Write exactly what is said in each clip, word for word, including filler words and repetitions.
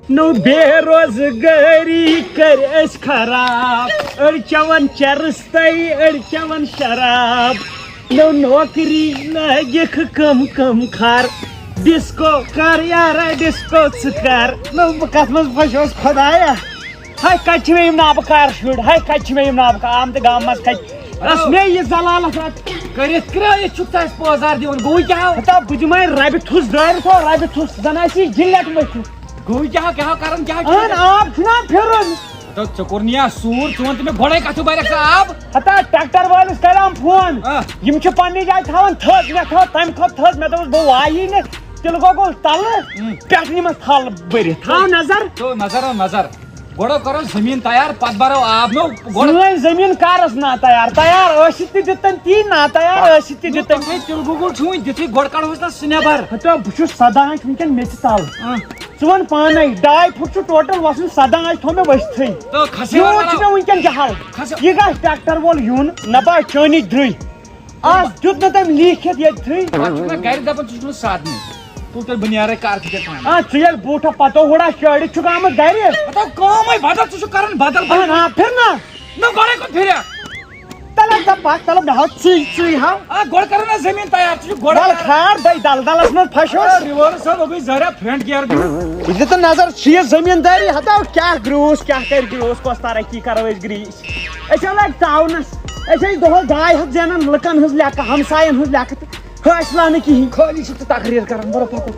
نو بے روزگٲری کٔر أسۍ خراب، أڑۍ چٮ۪وان چرس تہٕ أڑۍ چٮ۪وان شراب۔ نو نوکری لٲگِکھ کم کم خر، ڈسکو کر یارا ڈسکو ژٕ کر۔ نو بہٕ کتھ منٛز پھسیوس خدایا؟ ہاے کتہِ چھِ مےٚ یِم نابکار شُرۍ؟ ہاے کتہِ چھِ مےٚ یِم نابکار؟ آمتہِ گامہٕ منٛز کتہِ ٲس مےٚ یہِ ذلالت؟ کٔرِتھ کرٛٲیِتھ چھُکھ ژٕ اَسہِ پٲزار دِوان، گوٚوٕے کیٛاہ ہو؟ ہتا بہٕ دِمے ربہِ تھُس دٲرِتھ ہو، ربہِ تھُس، زن آسی جِلٮ۪ٹ مٔتھِتھ۔ گوٚو کیٛاہ ہو، کیٛاہ ہو کران، کیٛاہ ہو اہن کران؟ آب چھُنا پھِرُن۔ ہتا ژےٚ کوٚر نہٕ یا سوٗر، ژٕ وَن تہٕ مےٚ گۄڈَے کَتھ ہُہ بَرٮ۪کھ ژٕ آب۔ ہتا ٹریکٹر وٲلِس کریام فون۔ آ۔ یِم چھِ پننہِ جایہِ تھاوان تھٔز، مےٚ تھٲو تَمہِ کھۄتہٕ تھٔز، مےٚ دوٚپُس بہٕ وایی نہٕ، تِلہٕ گۄگُل تَلہٕ، اۭں۔ پٮ۪ٹھٕ نِمَس تھل بٔرِتھ۔ تھاو نظر۔ تھٲو نظر، آ، نظر۔ گۄڈٕ کرو زٔمیٖن تیار، پتہٕ برو آب۔ نو، گۄڈٕ سٲنۍ زٔمیٖن کر ٲس نا تیار؟ تیار ٲسِتھ تہِ دیُت تٔمۍ تی، نا تیار ٲسِتھ تہِ دیُت تٔمۍ۔ تِلہٕ گۄگُل چھُ وٕنہِ دِتھٕے، گۄڈٕ کڑہوس نا سُہ نٮ۪بر۔ ہتا بہٕ چھُس سداہن وٕنکٮ۪ن مےٚ تہِ تل۔ اۭں۔ ژٕ وَن پانے، ڈاے فُٹ چھُ ٹوٹل وَسُن، سداہ آنٛچہِ تھوٚو مےٚ ؤسۍتھٕے۔ تہٕ کھسے وۄنۍ یوٗت چھُ وَنان۔ مےٚ وٕنکٮ۪ن جہل۔ کھسے۔ یہِ گژھِ ٹریکٹر وول یُن، نہ بہٕ آسہٕ چٲنِچ درٕے۔ آز دیُت نہٕ تٔمۍ لیٖکھِتھ ییٚتہِ تھٕے۔ پتہٕ چھُ مےٚ گرِ دَپان، "ژٕ چھُکھ نہٕ سادنٕے۔ تُل تیٚلہِ بہٕ نیرے کر تہِ کیٛاہ تام۔" آ، ژٕ ییٚلہِ بوٗٹھا پتو ہُڑا شٲڑِتھ چھُکھ آمُت گرِ۔ مطلب کٲمٕے بدل، ژٕ چھُکھ کران بدل بدل۔ اہن آ، پھِر نا۔ نہ، گۄڈے کوٚت پھِرِ؟ تَلہٕ حظ دَپ بَس، تَلہٕ مےٚ ہاو ژٕے، ژٕے ہاو۔ آ، گۄڈٕ کَرو نا زٔمیٖن تیار، ژٕ چھُکھ گۄڈٕ دَل کھار، بَے دَل دَلَس منٛز پھَشوس۔ آ، رِوٲرٕس حظ، دوٚپُے زَریا فرٛنٛٹ گِیَر دیُن۔ یہِ دِ تہٕ نظر، چھِ یہِ زٔمیٖندٲری، ہَتاو کیٛاہ گرٛوٗس، کیٛاہ کَرِ گرٛوٗس، کۄس ترقی کَرو أسۍ گرٛیٖس؟ أسۍ ہا لَگۍ ژاونَس، أسۍ ٲسۍ دۄہَس ڈاے ہَتھ زینان لُکَن ہٕنٛز لیٚکہٕ، ہمسایَن ہٕنٛز لیٚکہٕ تہٕ حٲصِلہ نہٕ کِہیٖنۍ۔ خٲلی چھُکھ ژٕ تقریر کران، وَلہٕ پَکو۔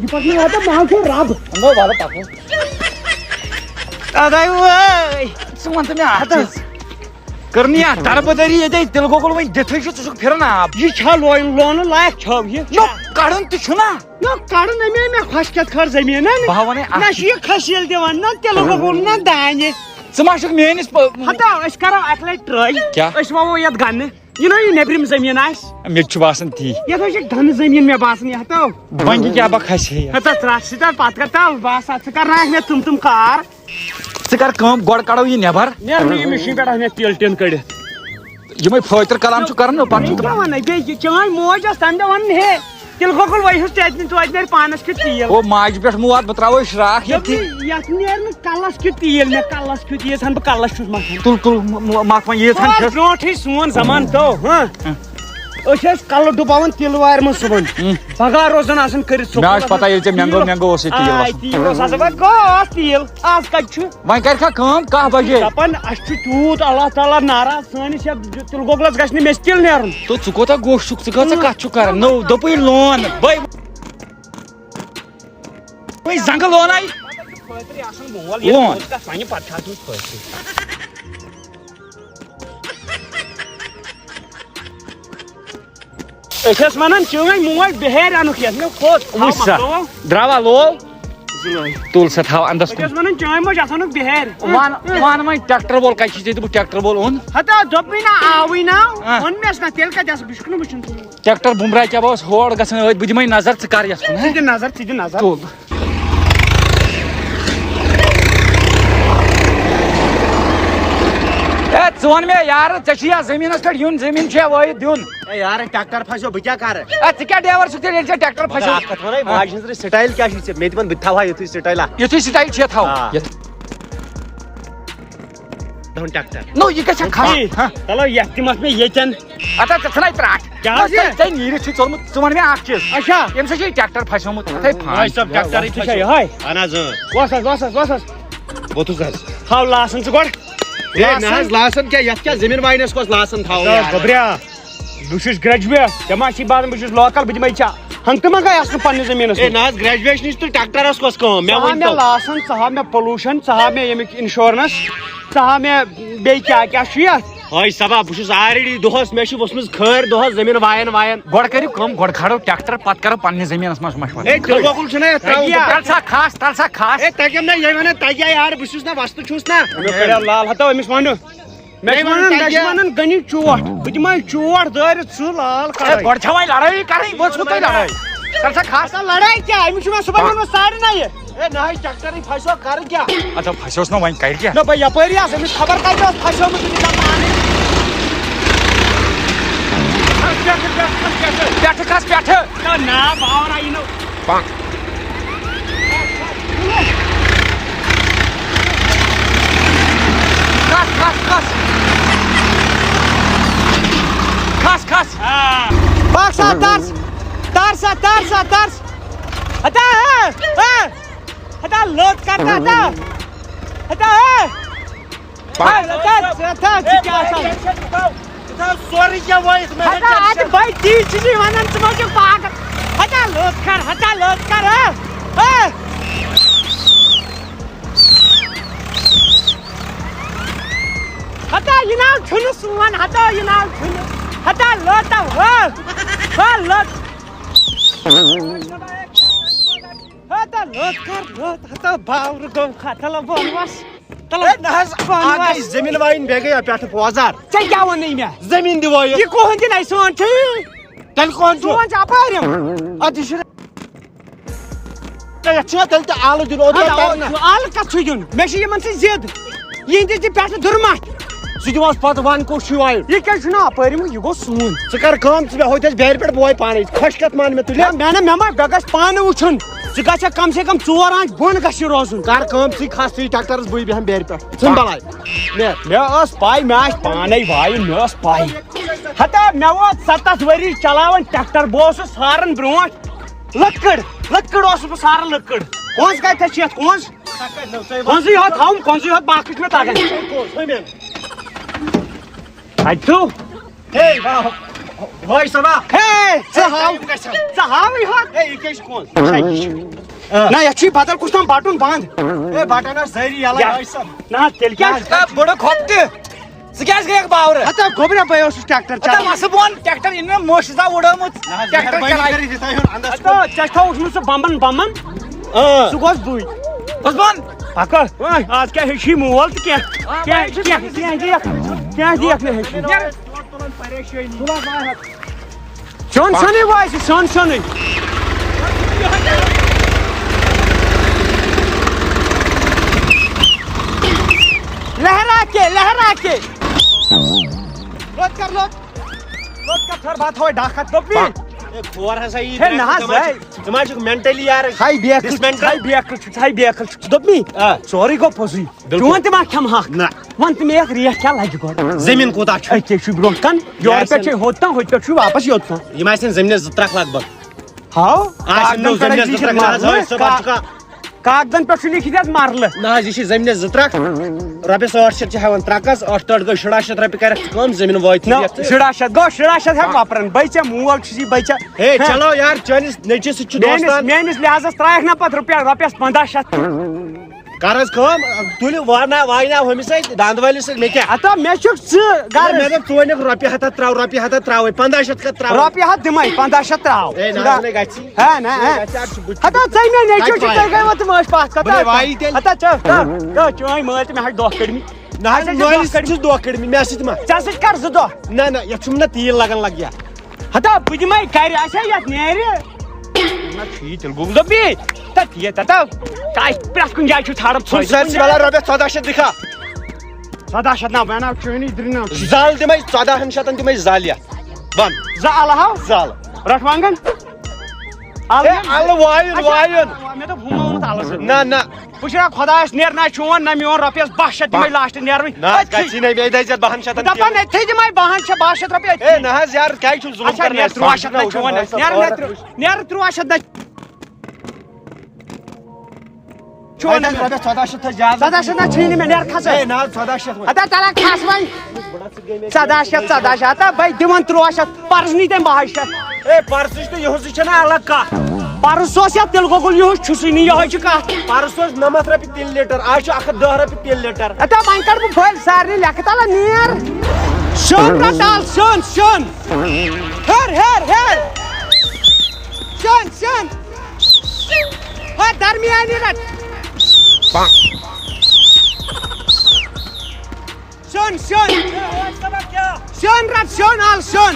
یہِ پَکنٲوۍ ہَتہٕ ماجہِ رَب۔ نو، وَلہٕ پَکو۔ اَدَے وٲے۔ ژٕ وَن تہٕ مےٚ اَکھ ہَتہٕ۔ چیٖز۔ کٔر نہٕ یَتھ دربٕدٔری ییٚتے، تِلہٕ گۄگُل وۄنۍ دِتھٕے چھُ، ژٕ چھُکھ پھِران آب۔ یہِ چھا لویُن، لونُن لایق چھا یہِ؟ نو، کَڑُن تہِ چھُنہ۔ نو، کَڑُن اَمے مےٚ خۄش کھٮ۪تھ خٲر زٔمیٖنَن۔ بہٕ ہا وَنَے اَکھ نہ چھُ یہِ کھٔسیٖل دِوان، نہ تِلہٕ گۄگُل، نہ دانہِ۔ ژٕ ما چھُکھ میٛٲنِس پ-، ہَتاو، أسۍ کَرو اَکہِ لَٹہِ ٹرٛاے۔ کیٛاہ؟ أسۍ وَوو یَتھ گَنہٕ۔ یہِ نہ یہِ نیٚبرِم زٔمیٖن آسہِ۔ مےٚ تہِ چھُ باسان تی۔ یَتھ حظ چھِ گَنہٕ زٔمیٖن مےٚ باسان، یَتھ تو۔ وۄنۍ کیٛاہ بہٕ کھَسہِ ہے یَتھ؟ ہَتہٕ ترٛٹھ سۭتۍ پَتہٕ کَر تَل، بَس، اَتھ ژٕ کَرناوَکھ مےٚ تِم تِم کار۔ ژٕ کر کٲم، گۄڈٕ کڑو یہِ نٮ۪بر۔ نیرنہٕ یہِ مِشیٖن پٮ۪ٹھ اَتھ مےٚ تیٖل ٹیٖن کٔڑِتھ۔ یِمے فٲطر کلام چھُ کران نہ، پتہٕ چھُ بیٚیہِ کیٛاہ وَنان؟ بیٚیہِ یہِ چٲنۍ موج ٲس تَمہِ دۄہ وَنان، ہے، تِلہٕ گۄگُل وَیہوس تہِ اَتہِ نہٕ توتہِ نیرِ پانَس کیُتھ تیٖل۔ او، ماجہِ پٮ۪ٹھ مو اَتھ، بہٕ ترٛاوَے شراکھ ییٚتھی۔ دوٚپمَے، یَتھ نیرِ نہٕ کَلَس کیُتھ تیٖل، مےٚ کَلَس کیُتھ ییٖژ ہَن بہٕ کَلَس چھُس مَتھان۔ تُل، تُل، م-، م-، مَتھ وۄنۍ ییٖژ ہَن آز چھَس۔ برونٛٹھٕے سون زمانہٕ تو، ہاں۔ ہاں۔ أسۍ ٲسۍ کَلہٕ ڈُباوان تیٖلہٕ وارِ منٛز صُبحن۔ ہم۔ پگاہ روزان آسان کٔرِتھ مےٚ آسہِ سکوٗلَس پَتہ، ییٚلہِ ژےٚ منٛز مٮ۪نٛگو، تیٖل۔ مٮ۪نٛگو اوسُے تیٖل آے، وَسان۔ تیٖل اوس آسان۔ وۄنۍ گوٚو اوس تیٖل، آز کَتہِ چھُ؟ وۄنۍ کَرِ کھا کٲم، کاہ بجے۔ دَپان اَسہِ چھُ تیوٗت اللہ تعالیٰ ناراض، سٲنِس یَتھ تِلہٕ گۄگلَس گژھِ نہٕ مےٚ تیٖل نیرُن۔ تو ژٕ کوٗتاہ گوٚش چھُکھ، ژٕ کۭژاہ کَتھ چھُکھ کَران؟ نو، دوٚپُے لون، بٔے۔ وۄنۍ زنٛگہٕ لونَے۔ لون۔ أسۍ ٲسۍ وَنان چٲنۍ موج بِہارِ اَنُکھ یَتھ، مےٚ کھوٚت۔ وٕچھ سا، درٛاوا لول؟ زٕنٲے۔ تُل سا، تھاو اَندَس أسۍ کُن۔ ٲسۍ وَنان چٲنۍ موج اَتھ اَنُکھ بِہارِ۔ وَن، وَن وۄنۍ ٹرٛیکٹَر وول کَتہِ چھُے ژےٚ دوٚپُکھ ٹرٛیکٹَر وول اوٚن؟ ہَتا دوٚپمَے نہ، آوٕے نہ، آ۔ ووٚن مےٚ نہ، تیٚلہِ کَتہِ آسہٕ، بہٕ چھُکھ نہٕ وٕچھُن۔ ٹرٛیکٹَر بُمبرا کیٛاہ بہٕ اوس ہور گژھان، أتھۍ بہٕ دِمَے نظر، ژٕ کَر یَتھ کُن، ہہ؟ ژٕ دِ نظر، ژٕ دِ نظر۔ تُل۔ اے، ژٕ وَن مےٚ یارٕ، ژےٚ چھُے یا زٔمیٖنَس پٮ۪ٹھ یُن، زٔمیٖن چھُ یا وٲیِتھ دیُن؟ اے یارٕ، ٹرٛیکٹَر پھَسیو، بہٕ کیٛاہ کَرٕ؟ اے، ژٕ کیٛاہ ڈرٛیوَر چھُکھ تیٚلہِ، ییٚلہِ ژےٚ ٹرٛیکٹَر مگر پھَسیو؟ اَکھ کَتھ وَنَے، ماجہِ ہٕنٛز سٹایل کیٛاہ چھُے ژےٚ؟ مےٚ تہِ وَن، بہٕ تہِ تھاوہا یُتھُے سٹایلا۔ یُتھُے سٹایل چھُ تھاو۔ آ۔ یَتھ۔ دَہُن ٹرٛیکٹَر۔ نو، یہِ گژھِ ہا کھَسُن۔ ہا۔ چلو، یَتھ تہِ مَتھ مےٚ ییٚتٮ۪ن۔ اَتھ ہا، ژےٚ ژھٕنَے ترٛٹھ۔ کیٛاہ حظ نہ، یہِ؟ ژےٚ نیٖرِتھ چھُے ژوٚلمُت۔ ژٕ وَن مےٚ اَکھ چیٖز۔ اچھا۔ ییٚمہِ سۭتۍ چھُ یہِ ٹرٛیکٹَر پھَسیومُت۔ اَتھَے فان۔ وۄنۍ سَب ٹرٛیکٹَرٕے چھُ چھا یِہوٚے؟ اَہَن حظ، اۭں۔ وَس حظ، وَس حظ، وَس حظ۔ ووٚتھُس حظ۔ تھاو لاسَن ژٕ گۄڈٕ۔ ہے، نہ حظ، لاسَن۔ لاسَن کیٛاہ؟ یَتھ کیٛاہ زٔمیٖن واینَس کۄس لاسَن تھاوو یارٕ؟ گوٚبریا، بہٕ چھُس گرٛیجویٹ، ژےٚ ما چھی باسان بہٕ چھُس لوکل، بہٕ دِمے ژےٚ ہنٛگتہٕ منٛگے اصٕل پننہِ زٔمیٖنس اے منٛز۔ نہ حظ، گریجویشنٕچ تہٕ ٹریکٹرس کۄس کٲم؟ مےٚ ژٕ ہاو ؤنۍ مےٚ تو۔ لاسن، ژٕ ہاو مےٚ پولوشن، ژٕ ہاو مےٚ ییٚمیُک انشورنس، ژٕ ہاو مےٚ بیٚیہِ کیٛاہ کیٛاہ چھُ یتھ؟ ہاے صبا، بہٕ چھُس already دۄہس، مےٚ چھِ ؤژھمٕژ خٲرۍ دۄہس زٔمیٖن واین واین۔ گۄڈٕ کٔرِو کٲم، گۄڈٕ کھالو ٹریکٹر، پتہٕ کرو پننہِ زٔمیٖنس منٛز مشورٕ۔ اے، تِلہٕ گۄگُل چھُنہ یتھ ترٛاوُن؟ تَگہِ یا؟ تَل سا کھس، تَل سا کھس۔ اے، تَگٮ۪م نہ، یہِ وَنان تَگہِ یا یارٕ، بہٕ چھُس نہ وستہٕ چھُس نہ۔ أمِس کَریو لال ہتو، أمِس وَنو۔ مےٚ چھِ وَنان، مےٚ چھِ وَنان گٔنِو چوٹھ، بہٕ دِمَے چوٹھ دٲرِتھ سُہ لال کَڑٲے۔ گۄڈٕ چھا وۄنۍ لڑٲیی کَرٕنۍ؟ وۄنۍ ژھُن تۄہہِ لڑٲے۔ ژٕ سا کھس۔ ہسا لڑٲے کیٛاہ؟ أمِس چھُ مےٚ صُبحن ووٚنمُت ساڑِ نَیہِ۔ ہے نہ، ہے، ٹریکٹرٕے پھسیو، کَرٕ کیٛاہ؟ اچھا، پھسیوس نہ وۄنۍ، کَرِ کیٛاہ؟ نہ، بہٕ یَپٲری آسہٕ، أمِس خبر کَتہِ اوس پھسیومُت، أمِس آو پانَے۔ پٮ۪ٹھٕ کھس، پٮ۪ٹھٕ۔ نہ، نہ، باور آیی نہٕ۔ کھس، کھس، کھس۔ کھس، کھس۔ پکھ سا، تر سا، تر سا، تر سا، تر سا۔ ہتا، ہے، ہے۔ ہتا، لوٚت کر تہٕ ہتا۔ ہتا، ہے۔ ہے، ہتا، ہتا، ژٕ کیٛاہ آسان؟ ژٕ تھاو سورُے کینٛہہ وٲیِتھ، مےٚ ہتا، چھےٚ اَتہِ ٹٮ۪نشن۔ بٔے چیٖز چھِ یِوان، ژٕ ما چھُکھ پاگل؟ ہتا، لوٚت کر، ہتا، لوٚت کر، ہے۔ ہے۔ ہتا، یہِ ناو چھُنہٕ سون، ہتا، یہِ ناو چھُنہٕ۔ ہتا، لوٚت، ہو، ہو، لوٚت۔ ہتا، لوٚت کر، لوٚت، ہتا، باورٕ گوٚو ختم، بۄن وَس۔ تَلہٕ ہے، نہ حظ، بۄن اَکھ وَس۔ گٔے زٔمیٖن وایِنۍ، بیٚیہِ گٔے اَتھ پٮ۪ٹھٕ پوزار۔ ژےٚ کیٛاہ ووٚنُے مےٚ؟ زٔمیٖن دِ وایِتھ۔ یہِ کٕہٕنٛدِ نَے سون چھُ۔ تیٚلہِ کون چھُ؟ سون چھُ اَپٲرۍ۔ اَدٕ یہِ چھُنہٕ۔ تۄہہِ یَتھ چھُنہ تیٚلہِ تہِ آلہٕ دیُن، اوترٕ ہتا، تَرنہٕ۔ آلہٕ کَتھ چھُ دیُن؟ مےٚ چھِ یِمَن سۭتۍ ضِد۔ یِہِنٛدِس دِ پٮ۪ٹھٕ دُرمَتھ۔ سُہ دِمہوس پَتہٕ وَن کُس چھُ وایُن۔ یہِ کیٛازِ چھُنہٕ اَپٲرۍ یِوان؟ یہِ گوٚو سون۔ ژٕ کَر کٲم، ژٕ بیٚہہ ہوٚتہِ اَسہِ بیرِ پٮ۪ٹھ، بہٕ وایہِ پانَے۔ خۄش کَتھ مان مےٚ تُلہِ۔ ہے، مےٚ نہ، مےٚ ما، مےٚ گژھِ پانہٕ وٕچھُن۔ ژٕ گژھکھ کَم سے کَم ژور آنٛچہِ بۄن گژھِ یہِ روزُن۔ کَر کٲم، ژٕے کھَس ژٕے ٹرٛیکٹَرَس، بٕے بیٚہمہٕ بیرِ پٮ۪ٹھ۔ ژھٕن بَلاے۔ مےٚ، مےٚ ٲس پَے، مےٚ آسہِ پانَے وایُن، مےٚ ٲس پَے۔ ہتا، مےٚ ووت سَتَتھ ؤری چلاوان ٹریکٹر، بہٕ اوسُس ساران برونٛٹھ لٔکٕر، لٔکٕر اوسُس بہٕ ساران، لٔکٕر۔ کونٛز کَتہِ چھِ یَتھ؟ کونٛز؟ کونٛزٕے یوت تھاوُن، کونٛزٕے یوت، باقٕے چھُ مےٚ تَگان۔ اَتہِ چھُ۔ ہے، واہ، وای صٲبا۔ ہے، ژٕ ہاو، ژٕ ہاوٕے ہوت۔ ہے، یہِ کیٛاہ چھُ کونٛز؟ آ۔ نہ، یَتھ چھُے بدل کُس تام بَٹُن بنٛد۔ ہے، بَٹَن ٲس سٲری یَلَے، یا-، وای صٲب۔ نہ، تیٚلہِ کیٛاہ؟ ہے، بٔڑٕ کھۄپہٕ تہِ۔ ژٕ کیٛازِ گٔیَکھ باورٕ؟ ہتا گوٚبرا، بہٕ اوسُس ٹریکٹر ہتا چلاوان۔ وَسہٕ بہٕ وَن، ٹریکٹر یِن مےٚ موشہِ زا وُڑٲمٕژ، نہ حظ، ٹریکٹر مہربٲنی چلاوِ۔ کٔرِتھ یہِ تھٲیِو اَندَس ہتا کُن۔ ژےٚ چھُتھا اوسمُت سُہ بمبن بمبن؟ اۭں۔ سُہ گوٚژھ بٕے۔ بس بۄن۔ ہکا، وۄنۍ آز کیٛاہ ہیٚچھی مول تہٕ کیٛاہ، آ، کیٛاہ، وۄنۍ چھُ کیٛاہ، کیٛاہ دِیَکھ، کیٛاہ دِیَکھ نہٕ ہیٚچھِنۍ؟ سیوٚن سیوٚنُے وایہِ، سیوٚن سیوٚنُے۔ لہرا کے، لہرا کے۔ لوٚت کر، لوٚت۔ لوٚت کر، ژھر بہٕ تھاوَے ڈاکھ اَتھ دوٚپمَے۔ ہے، کھور ہسا یی ہے، نہ حظ، ژٕ ما ہے۔ چھُکھ، ژٕ ما چھُکھ mentally یار ہاے بیکل، dismantle؟ ہاے بیکل چھُ، ہاے بیکل چھُ، ژٕ دوٚپمَے۔ آ۔ سورُے گوٚو پوٚزُے۔ بِلکُل۔ چون تہِ ما کھٮ۪مہٕ ہاکھ؟ نہ۔ وَن تہٕ مےٚ اَکھ ریٹ کیٛاہ لَگہِ گۄڈٕ؟ زٔمیٖن کوٗتاہ چھُ؟ أکے چھُ برٛونٛٹھ کَن، یورٕ یہِ پٮ۪ٹھ آسن چھُے ہوٚت تام، ہوٚتہِ پٮ۪ٹھ چھُے واپَس یوٚت تام۔ یِم آسن زٔمیٖنَس زٕ ترٛکھ لگ بگ۔ ہاو؟ آسن نو کاغذن پٮ۪ٹھ زٔمیٖنَس زٕ لیٖکھِتھ ترٛکھ، نہ حظ، مرلہٕ، ہٲے، سۄ کا-، بَتہٕ چھُکا۔ کاغذن پٮ۪ٹھ چھُ لیٖکھِتھ یَتھ مرلہٕ۔ نہ حظ، یہِ چھِ زٔمیٖنَس زٕ ترٛکھ، رۄپیَس ٲٹھ شیٚتھ چھِ ہٮ۪وان ترٛکَس، ٲٹھ ٲٹھ گٔے شُراہ شیٚتھ رۄپیہِ کَرٮ۪کھ ژٕ کٲم، زٔمیٖن وٲتۍ نہ، یَتھ۔ شُراہ شیٚتھ گوٚو، شُراہ شیٚتھ ہٮ۪کہٕ وۄپرَن۔ بٔے ژےٚ مول چھُسی، بٔے ژےٚ۔ ہے، ہہ۔ چلو یار، چٲنِس نیٚچوِس سۭتۍ چھُ میٲنِس، دوستان۔ میٲنِس لحاظس ترٛایَکھ نہ پتہٕ رۄپیہِ، رۄپیَس پنٛداہ شیٚتھ۔ کر حظ کٲم، تُلہِ وارنا وایناو ہُمِس سۭتۍ، داندٕ وٲلِس سۭتۍ، مےٚ کیٛاہ؟ ہتا، مےٚ چھُکھ ژٕ غرض۔ مےٚ دوٚپ، ژٕ ؤنِکھ رۄپیہِ ہَتھ ہَتھ ترٛاو، رۄپیہِ ہَتھ ہَتھ ترٛاوَے، پنٛداہ شیٚتھ کَتھ ترٛاوَے؟ رۄپیہِ ہَتھ دِمَے، پنٛداہ شیٚتھ ترٛاو۔ ہے، نہ حظ، مےٚ گژھِ۔ ہے، نہ، ہے۔ ہے، ژٕ حظ چھُکھ بُتھِ۔ ہتا، ژٕے مےٚ نیٚچوٗ کَتہِ چھُکھ، تُہۍ پایہِ؟ گٔیوٕ تِم ٲسۍ پَتھ کَتھ۔ بہٕ نے وایی تیٚلہِ۔ ہتا، ژٕ، ژٕ، ژٕ، چٲنۍ مٲلۍ تہِ مےٚ ہَٹہِ دۄہ کٔڑمٕتۍ۔ نہ حظ، نہ حظ، یہِ مٲلِس دۄہ چھُس دۄہ کٔڑمٕتۍ، مےٚ سۭتۍ ما؟ ژےٚ سۭتۍ کَر زٕ دۄہ؟ نہ، نہ، یَتھ چھُم نہ تیٖل لَگان لَگہِ یا۔ ہتا، بہٕ دِمَے گَرِ، آسہِ ہا یَتھ نیرِ۔ نہ، ٹھیٖک، تیٚلہِ گوٚو دَپ یی۔ تَتھ یہِ، تَتھ آو، تۄہہِ پرٛٮ۪تھ کُنہِ جایہِ چھُو ژھانٛڈان ژٕ فٲیدٕ۔ سٲرسٕے بَلاے رۄپیَس ژۄداہ شیٚتھ دِکھا؟ ژۄداہ شیٚتھ نہ، بہٕ اَنہٕ ہاو چٲنی درٛنٛگ۔ زَل دِمَے، ژۄداہَن شیٚتَن دِمَے زَل یَتھ۔ بَن۔ زٕ اَلہٕ ہاو؟ زَل۔ رَٹھ وانٛگَن؟ اَلہٕ ہے، یِم؟ اَلہٕ وایُن، اچھا، وایُن۔ مےٚ دوٚپ، ہُم ووٚنمُت اَلہٕ سۭتۍ۔ نہ، نہ۔ بہٕ چھُس خۄدایَس، نیر نہ چون، نہ میون، رۄپیَس باہ شیٚتھ دِمَے لاسٹہٕ نیرٕوٕنۍ۔ نہ، أتھی۔ گژھی نہٕ، مےٚ دَزِ اَتھ بَہَن شیٚتَن دَپان تیٖل۔ أتھی دِمَے بَہَن شیٚتھ، بَہَن شیٚتھ رۄپیہِ أتھی۔ ہے، نہ حظ یار، کیٛازِ چھُکھ ظُلُم اچھا، کَران نیر اَسہِ؟ تُرٛواہ شیٚتھ نہ چون، نیر، نیر، نیر تُرٛواہ شیٚتھ نہ۔ چون وۄنۍ نہ۔ حظ رۄپیَس ژۄداہ شیٚتھ تھٲے زیادٕ۔ ژۄداہ شیٚتھ نہ چھُے نہٕ مےٚ، نیر کھسَے۔ ہے، نہ حظ، ژۄداہ شیٚتھ وۄنۍ۔ ہتا، تَلہ کھس وۄنۍ۔ ژۄداہ شیٚتھ، ژۄداہ شیٚتھ، ہتا، بَے دِوان تُرٛواہ شیٚتھ، پَرُس نی تٔمۍ بَہَے شیٚتھ۔ ہے، پَرسٕچ تہٕ یِہُنٛزٕے چھَنہ الگ کَتھ۔ پَرُس اوس یَتھ تِلہٕ گۄگُل، یِہُس چھُسٕے نہٕ، یِہوٚے چھِ کَتھ۔ پَرُس اوس نَمَتھ رۄپیہِ تِلہٕ لیٖٹر، آز چھُ اَکھ ہَتھ دَہ رۄپیہِ تِلہٕ لیٖٹر۔ ہتا، وۄنۍ کَڑٕ بہٕ پھٔلۍ سارنٕے لیٚکھٕ تَلہٕ نیر۔ سیُن رَٹال، سیُن، سیُن۔ ہیوٚر، ہیوٚر، ہیوٚر۔ سیُن، سیُن۔ ہا، درمیانی رٹ۔ سیُن، سیُن۔ سیُن رٹ، سیُن، آل سیُن۔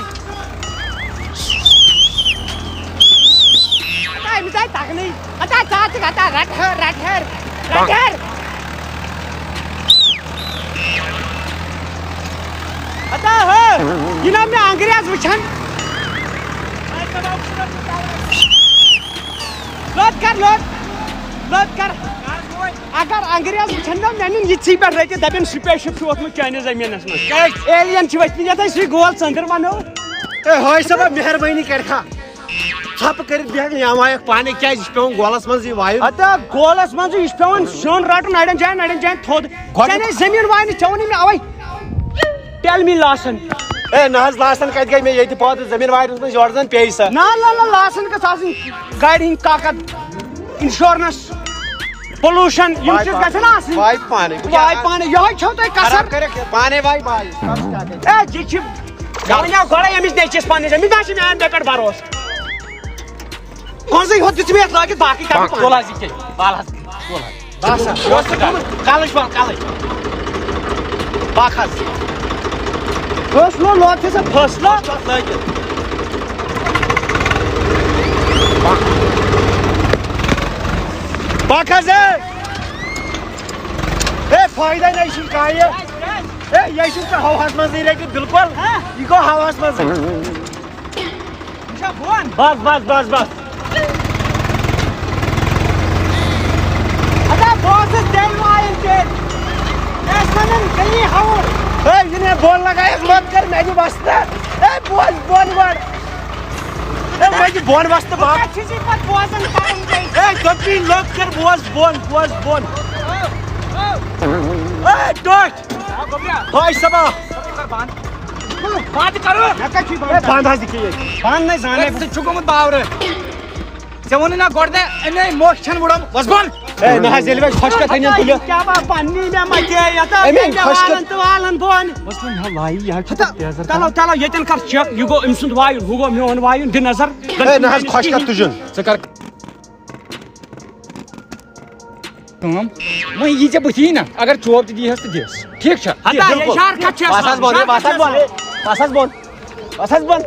ہتا، أمِس آیہِ تَگنٕے۔ ہتا، ژٕ ہا ژٕ ہتا، رٹ ہیوٚر، رٹ ہیوٚر، رٹ ہیوٚر۔ ہتا، ہو، یہِ نا مےٚ انگریز وٕچھن۔ لوٚت کر، لوٚت، لوٚت کر۔ اگر انگریز وٕچھن نا، مےٚ نِن یِتھسٕے پٮ۪ٹھ رٔٹِتھ، دَپن، "سپیس شپ چھُ ووٚتھمُت چٲنِس زٔمیٖنَس منٛز۔" کیٛازِ؟ ایلین چھِ ؤتھمٕتۍ یَتھ أسۍ سُے گول ژٔنٛدٕر وَنو۔ اے، ہٲے صٲبا، مہربٲنی کٔرِتھ ہا۔ ژھۄپہٕ کٔرِتھ بیٚہہ نہٕ یا وایَکھ پانَے، کیٛازِ یہِ چھُ پٮ۪وان گولَس منٛزٕے وایُن؟ ہتا گولَس منٛزٕے، یہِ چھُ پٮ۪وان سیُن رَٹُن اَڑٮ۪ن جایَن، اَڑٮ۪ن جایَن تھوٚد۔ گۄڈٕ ژےٚ نے زٔمیٖن واینہِ، ژےٚ ووٚنُے مےٚ اَوَے۔ Tell me Lawson. اے، نہ حظ، لاسن کَتہِ گٔے مےٚ ییٚتہِ پاتہٕ زٔمیٖن واینَس منٛز، یورٕ زَن پیٚیہِ سۄ۔ نہ، نہ، نہ، لاسن گٔژھ آسٕنۍ گاڑِ ہٕنٛدۍ کاکد، انشورنس، پولوشن، یِم واے چیٖز پانَے، گژھن آسٕنۍ۔ واے پانَے۔ واے پانَے، یِہوٚے چھو تۄہہِ کَسر۔ خراب کٔرِکھ پانَے واے واے۔ اے، یہِ چھِ، مےٚ وَنیٛاو گۄڈَے أمِس نیٚچوِس پنٛنِس، أمِس ما چھِ مےٚ مےٚ پٮ۪ٹھ بھروسہٕ۔ کۄنٛزٕے ہوت دیُت مےٚ یَتھ لٲگِتھ، باقٕے کَرٕ بہٕ پانَے۔ تُل حظ یہِ کیٛاہ؟ وَل حظ، تُل حظ۔ بس، یہِ اوس نہٕ گوٚمُت۔ کَلٕچ وَل، کَلٕچ۔ پَکھ حظ۔ فٲصلہٕ، لوگ ژےٚ سا فٲصلہٕ؟ پَکھ حظ، اے۔ اے، فٲیدَے نَے چھُنہٕ کانٛہہ یہِ۔ اے، یہِ چھُنہٕ ژےٚ ہَوہَس منٛزٕے رٔٹِتھ بِلکُل۔ یہِ گوٚو ہَوہَس منٛزٕے۔ یہِ چھا بۄن؟ بس، بس، بس، بس۔ ادا بہٕ اوسُس تیٚلہِ وایان تیٚلہِ۔ مےٚ ٲسۍ وَنان غنی ہاوُن۔ ہے، یہِ نے بۄن لگایَکھ لوٚت کر، مےٚ دِ وستہٕ۔ ہے، بوز بۄن گۄڈٕ۔ ہے، مےٚ دِ بۄن وستہٕ بب۔ ژٕ چھُے پتہٕ بوزان پَرُن بیٚیہِ۔ ہے، دوٚپمَے لوٚت کر، بوز بۄن، بوز بۄن۔ ہے، ٹوٹھ۔ آ، گوٚبرا۔ ہاے صبا۔ بند۔ بند کرو۔ مےٚ کتہِ چھُے بند ہے، بند حظ یہِ کیٛاہ یہِ؟ بند نَے زانَے ہے، بہٕ۔ ژٕ چھُکھ گوٚمُت باورٕ۔ ژےٚ ووٚنُے نا گۄڈٕ، اَمے موش چھَنہٕ وُڑم۔ وَس بۄن۔ ہے، نہ حظ، ییٚلہِ وۄنۍ خۄش کَتھ أنِم تُلِتھ۔ کیٛاہ با پننی مےٚ مَتہِ یَتھ؟ اَمے مےٚ خۄش والَن کَتھ۔ تہٕ والَن بۄن۔ وَس وۄنۍ ہا لایہِ، یہِ حظ چھُ ہتا، تیزر چلو، کران۔ چلو، ییٚتٮ۪ن کر چیک۔ یہِ گوٚو أمۍ سُنٛد وایُن، ہُہ گوٚو میون وایُن، دِ نظر۔ ہے، نہ حظ، خۄش کَتھ تُجُن۔ ژٕ کر کٲم۔ وۄنۍ یی ژےٚ بٕتھِ یی نہ، اگر چوب تہِ دِیٖہَس تہٕ دِس۔ ٹھیٖک چھا؟ ہتا، بِلکُل۔ یہِ شہر کَتھ چھِ بَس حظ آسان؟ بۄن، شہر بَس کَتھ حظ چھِ بۄن۔ آسان؟ بَس حظ بۄن۔ بَس حظ بۄن۔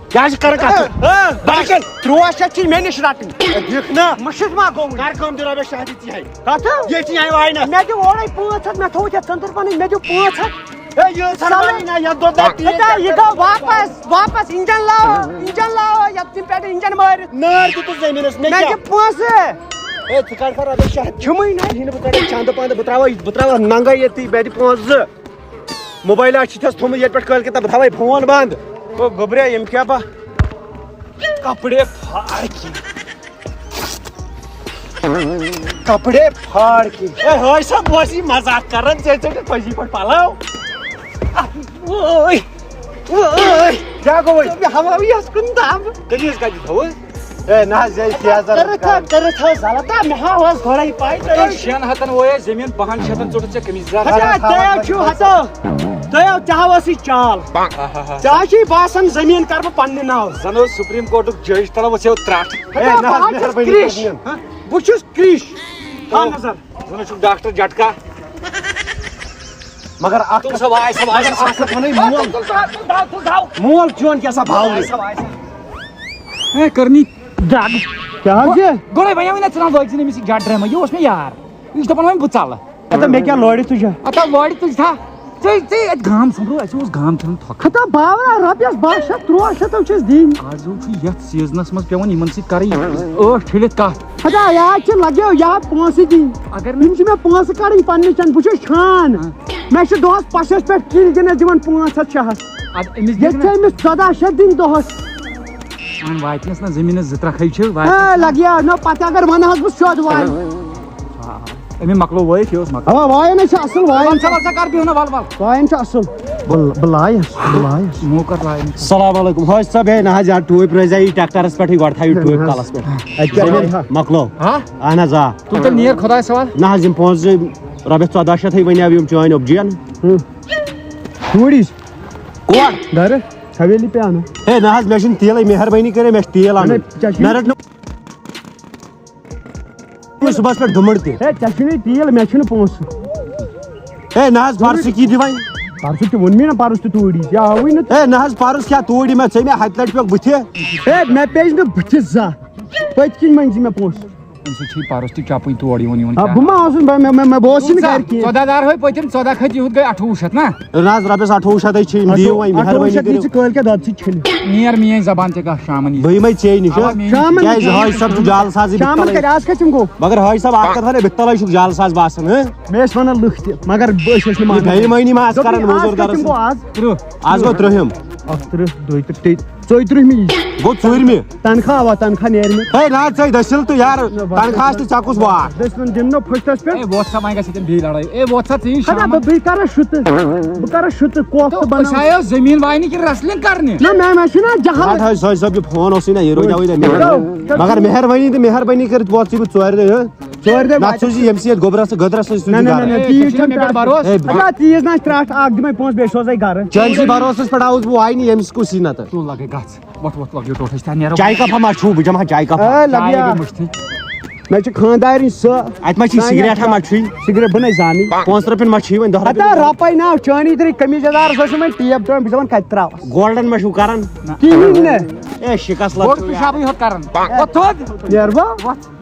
کیٛاہ چھِ کَران کَتھ؟ ہہ، بَس۔ بَس۔ تُرٛواہ شیٚتھ چھِ مےٚ نِش رَٹٕنۍ۔ دیُکھ نہ۔ مٔشِتھ ما گوٚو؟ کَر کٲم، دِ رۄپیَس شےٚ ہَتھ یِتھی ہے۔ کَتھ؟ ییٚتھی ہے واینَس۔ مےٚ دِ اورَے پانٛژھ ہَتھ، مےٚ تھوٚو ژےٚ ژٔنٛدٕر پَنٕنۍ، مےٚ دِ پانٛژھ ہَتھ۔ ہے، یہِ ژھٕن سَلام۔ وۄنۍ نہ، یَتھ دۄد نہ ہے، یہِ گوٚو واپَس، واپَس اِنجَن لاو، اِنجَن لاو، یَتھ تِم پٮ۪ٹھ اِنجَن مٲرِتھ۔ نار دیُتُتھ زٔمیٖنَس، مےٚ مےٚ کیٛاہ؟ دِ پونٛسہٕ۔ ہے، ژٕ کَر کَر رۄپیَس شےٚ ہَتھ؟ چھُمٕے نہ۔ کِہیٖنۍ نہٕ، بہٕ کَرٕ چَندٕ پَندٕ، بہٕ ترٛاوَے، بہٕ ترٛاوَکھ ننٛگَے ییٚتی، مےٚ دِ پونٛسہٕ زٕ۔ موبایل اَتھ چھِ تھَس تھوٚمُت ییٚتہِ پٮ۪ٹھ کٲلۍ کٮ۪تھ، بہٕ تھاوَے فون بنٛد۔ او گوٚبریا، یِم کیٛاہ با کپڑے پھاڑ کی۔ کپڑے پھاڑ کی۔ اے، ہٲے سا، بہٕ اوسُس یہِ مزاق کران، ژےٚ ژٔٹِتھ پٔزی پٲٹھۍ پلو۔ اوے، اوے۔ کیٛاہ گوٚوُے؟ مےٚ ہاوہاو یَس کُن دَب۔ تٔمِس کَتہِ تھوٚوُے؟ اے، نہ حظ، یہِ تیزر کٔرِتھ ہا، کٔرِتھ ہا زَلہٕ تا، مےٚ ہا ٲس گۄڈَے پَے تۄہہِ۔ شٮ۪ن ہَتَن ووٚیا زٔمیٖن، بَہَن شَتَن ژوٚٹُتھ ژےٚ قمیٖض یَزار۔ ہتا، تۄہہِ ہا چھُو، ہتا، تۄہہِ ہا، تہِ ہا ٲس یہِ چال۔ آہا۔ ژےٚ ہا چھُے باسان زٔمیٖن کَرٕ بہٕ پنٛنہِ ناوٕ۔ زَن اوس سُپریٖم کورٹُک جج، تَلہ وۄتھ ژےٚ ترٛٹھ۔ ہے، ہتا، نہ حظ، بہٕ ہا چھُس مہربٲنی کرٛش۔ کٔرِتھ نِن۔ ہہ؟ بہٕ چھُس کرٛش۔ اہن حظ۔ زَن اوسُکھ ڈاکٹر جٹکا۔ مگر اکھ تُل سا واے سا، واے سا۔ مگر اکھ کتھ وَنَے مول۔ تُل سا، تُل سا، تُل سا۔ مول چون کیٛاہ سا باورٕ؟ واے سا، واے سا۔ ہے، کٔرنی دگ۔ کیٛاہ حظ چھِ؟ گۄڈَے وَنیٛاوُے نا ژٕ نہ لٲگۍ زِ نہٕ أمِس یہِ جٹ ڈرامہ، یہِ اوس مےٚ یار۔ یہِ چھُ دَپان وۄنۍ بہٕ ژَلہٕ۔ اَدٕ مےٚ کیٛاہ لورِ تُجہِ؟ اَدٕ لورِ تُج تھا۔ ژےٚ، ژےٚ اَتہِ گام سَمبرو، اَسہِ اوس گام ژھٕنُن تھۄکھ۔ ہتا باورا، رۄپیَس باہ شیٚتھ، تُرٛواہ شیٚتھ حظ چھِ اَسہِ دِنۍ۔ آز حظ چھُ یَتھ سیٖزنَس منٛز پٮ۪وان یِمَن سۭتۍ کَرٕنۍ ٲٹھ ٹھٔلِتھ کَتھ۔ ہتا، یہِ حظ چھِ لَگیو، یہِ حظ پونٛسہٕ دِنۍ۔ اگر نہٕ أمِس چھِ مےٚ پونٛسہٕ کَڑٕنۍ پنٛنہِ چَنٛدٕ، بہٕ چھُس چھان۔ ہاں۔ مےٚ چھِ دۄہَس پَشَس پٮ۪ٹھ کِلۍ دِنَس دِوان پانٛژھ ہَتھ شےٚ ہَتھ۔ اَدٕ أمِس دِکھ ییٚتہِ چھِ نہ۔ أمِس ژۄداہ شیٚتھ دِنۍ دۄہَس۔ وۄنۍ واتہِ نَس نہ زٔمیٖنَس زٕ ترٛکھ ہے چھِ، واتہِ ہے، نَس نہ۔ لَگیو، نہ پَتہٕ اگر وَنہٕ حظ بہٕ سیوٚد واتہِ۔ آ، أمۍ مۄکلو وٲیِتھ، یہِ اوس مۄکلو۔ اَوا، وایان ہے چھِ اَصٕل، وایان وَل سا، وَل سا، کَر بِہُن نہ، وَل، وَل۔ وایان چھِ اَصٕل۔ بہٕ، بہٕ لایَس، بہٕ لایَس۔ مو کَر لایَن۔ السلام علیکم۔ حٲج صٲب، ہے نہ حظ یارٕ، ٹوٗپۍ روزِ ہا یہِ ٹٮ۪کٹَرَس پٮ۪ٹھٕے، گۄڈٕ تھاوِ یہِ ٹوٗپۍ کَلَس پٮ۪ٹھ۔ اَتہِ کیٛاہ زٔمیٖن بَنہِ ہا؟ مۄکلو۔ ہا؟ اَہَن حظ، آ۔ تُل تیٚلہِ نیر خۄدایَس حوالہٕ۔ نہ حظ، یِم پونٛسہٕ زٕ رۄپیَس ژۄداہ شیٚتھ ہے وَنیٛاو یِم چٲنۍ اوٚبجِیَن۔ ہُم۔ توٗرۍ یِس۔ کور؟ گرٕ، حویلی پہ اَنہٕ۔ ہے، نہ حظ، مےٚ چھُنہٕ تیٖلٕے، مہربٲنی کٔرِتھ، مےٚ چھُ تیٖل اَنُن۔ اَہَن حظ، ژےٚ چھُے مےٚ رٔٹ نہٕ صُبحَس پٮ۪ٹھ دُمُر تہِ۔ ہے، ژےٚ چھُے نہٕ تیٖل، مےٚ چھُنہٕ پونٛسہٕ۔ ہے، نہ حظ، پَرسُہ کی دِوَے؟ پَرسُہ تہِ ووٚن مےٚ نہ، پَرُس تہِ توٗرۍ یِس، یہِ آوٕے نہٕ۔ ہے، نہ حظ، پَرُس کیٛاہ توٗرۍ یِمَے ژےٚ مےٚ ہَتہِ لَٹہِ پٮ۪ٹھ بٕتھِ۔ ہے، مےٚ پیٚیہِ نہٕ بٕتھِ زانٛہہ۔ پٔتۍ کِنۍ مٔنٛگۍ زِ مےٚ پونٛسہٕ۔ أمۍ سۭتۍ چھُ یہِ پرُس تہِ چپٕنۍ تور یِوان، یِوان آ، کیٛاہ؟ بہٕ ما اوسُس، بہٕ مےٚ- مےٚ- مےٚ- بہٕ اوسُس نہٕ ژۄداہ گرِ کینٛہہ۔ ژۄداہ دار ہوے پٔتِم ژۄداہ کھٔتۍ یِہُنٛد گٔے اَٹھووُہ شیٚتھ نا؟ نہ حظ، رۄپیَس اَٹھووُہ شیٚتھ ہے چھِ یِم، دِیِو وۄنۍ مہربٲنی اَٹھووُہ شیٚتھ کٔرِتھ۔ یہِ چھِ کَلہٕ کیٛاہ دۄد سۭتۍ کھیٚنہِ؟ نیر میٲنۍ زبان ژےٚ کَتھ شامَن یہِ۔ بہٕ یِمَے ژیٚے نِش، اَوا، ہہ؟ میٲنۍ شامَن کیٛازِ کیٛاہ؟ ہٲج صٲب چھُ جال سازٕے شامَن بِتلَے۔ کَتہِ؟ آز کَتہِ یِم گوٚو؟ مگر ہٲج صٲب اَکھ کَتھ وَنے، بِتلَے چھُکھ جال ساز باسان، ہہ؟ مےٚ ٲسۍ وَنان لُکھ تہِ، مگر بہٕ أسۍ ٲسۍ نہٕ یہِ مانان۔ بے ایٖمٲنی ما آسہِ دوٚپُے، کَران آز موٚزوٗر کَتہِ یِم دَرَس؟ گوٚو آز؟ تٕرٛہ۔ آز گوٚو ترٛہِم۔ اَکھ تٕرٛہ، دۄیہِ تٕرٛہ، ژۄیہِ تٕرٛہمہِ یی۔ گوٚو ژوٗرمہِ۔ تنخواہ اَوا، تنخواہ نیرِ مےٚ۔ ہے نہ حظ، ژَے دٔسِل تہٕ یارٕ، تنخواہَس تہٕ ژےٚ کُس واٹھ؟ دٔسِلَن دِمہٕ نو فٔسٹَس پٮ۪ٹھ۔ اے ووت سا، وۄنۍ گژھِ ییٚتٮ۪ن بیٚیہِ لڑٲے۔ اے ووت سا ژٕ یی ہتا، شامَن۔ بہٕ بہٕ کَرٕ شُتہٕ، بہٕ کَرٕ شُتہٕ، کوکھ تہٕ تہٕ أسۍ بَناوٕ۔ آیو زٔمیٖن واینہِ کِنہٕ wrestling کَرنہِ؟ نہ، مےٚ مےٚ چھُنہ جہل۔ اَدٕ حظ، سۄ حظ، سۄ یہِ فون اوسُے نہ، یہِ روزیٛاوٕے نہ مےٚ۔ تو، تو مگر مہربٲنی تہٕ مہربٲنی کٔرِتھ ووت ژٕ بہٕ ژورِ دۄہہِ، ہہ؟ ژورِ دۄہہِ نَتہٕ واتہِ۔ سوٗزِ یہِ ییٚمہِ سۭتۍ گوٚبرَس تہٕ گٔدرَس سۭتۍ سوٗزِ نہ، نہ، نہ، گرٕ۔ نہ، ہے، تیٖژ ژےٚ چھُنہ چھَنہٕ مےٚ پٮ۪ٹھ بروسہٕ۔ ہے، بہٕ ہتا تیٖژ نہ ترٛٹھ اَکھ دِمَے پونٛسہٕ، بیٚیہِ سوزَے گرٕ۔ چٲنۍ سٕے بروسَس پٮ۪ٹھ آوُس بہٕ واینہِ، ییٚمِس کُس یی نَتہٕ۔ ژٕ لَگے گژھ۔ وۄتھ، وۄتھ، وۄتھ، یہِ ٹوٹھ، أسۍ تہِ نیرو۔ چایہِ کپ ہا ما چھُو؟ بہٕ چَمہٕ ہا چایہِ کپ۔ اے، لَگہِ چاے یا۔ گٔے مٔشتٕے۔ مےٚ چھِ خانٛدارِنۍ سۄ۔ اَتہِ ما چھِ سانہِ سگریٹ ہا ما چھُے؟ سگریٹ بہٕ نَے زانٕے۔ پانٛژھ رۄپیَن ما چھُے وۄنۍ دَہ ہَتا رۄپیَن؟ رۄپَے نا، چٲنی درٕے قمیٖض یَزارَس ٲسٕم وۄنۍ ٹیپ ترٛٲومٕژ، بہٕ چھُس دَپان کَتہِ ترٛاوَس۔ گولڈَن ما چھُو کَران؟ کِہیٖنۍ نہٕ۔ اے، شِکَس لَگ گوٚو چھُو یار۔ پِشابٕے ہوت کَران۔ وۄتھ تھوٚد۔ نیر بہٕ۔ وۄتھ۔